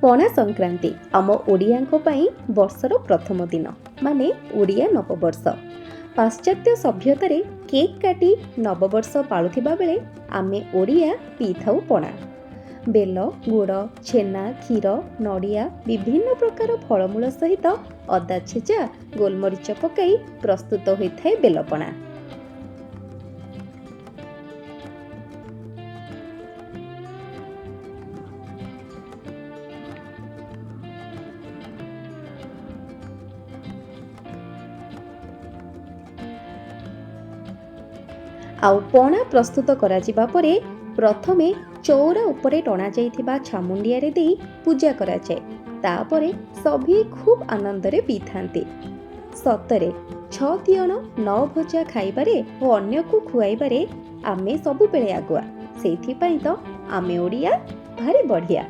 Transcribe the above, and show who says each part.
Speaker 1: ପଣା ସଂକ୍ରାନ୍ତି ଆମ ଓଡ଼ିଆଙ୍କ ପାଇଁ ବର୍ଷର ପ୍ରଥମ ଦିନ, ମାନେ ଓଡ଼ିଆ ନବବର୍ଷ। ପାଶ୍ଚାତ୍ୟ ସଭ୍ୟତାରେ କେକ୍ କାଟି ନବବର୍ଷ ପାଳୁଥିବା ବେଳେ ଆମେ ଓଡ଼ିଆ ପିଇଥାଉ ପଣା। ବେଲ, ଗୁଡ଼, ଛେନା, କ୍ଷୀର, ନଡ଼ିଆ, ବିଭିନ୍ନ ପ୍ରକାର ଫଳମୂଳ ସହିତ ଅଦା ଛେଚା, ଗୋଲମରିଚ ପକାଇ ପ୍ରସ୍ତୁତ ହୋଇଥାଏ ବେଲପଣା। ଆଉ ପଣା ପ୍ରସ୍ତୁତ କରାଯିବା ପରେ ପ୍ରଥମେ ଚଉରା ଉପରେ ଟଣାଯାଇଥିବା ଛାମୁଣ୍ଡିଆରେ ଦେଇ ପୂଜା କରାଯାଏ। ତାପରେ ସଭିଏଁ ଖୁବ୍ ଆନନ୍ଦରେ ପିଇଥାନ୍ତି। ସତରେ 6 ତିଅଣ 9 ଭଜା ଖାଇବାରେ ଓ ଅନ୍ୟକୁ ଖୁଆଇବାରେ ଆମେ ସବୁବେଳେ ଆଗୁଆ। ସେଇଥିପାଇଁ ତ ଆମେ ଓଡ଼ିଆ ଭାରି ବଢ଼ିଆ।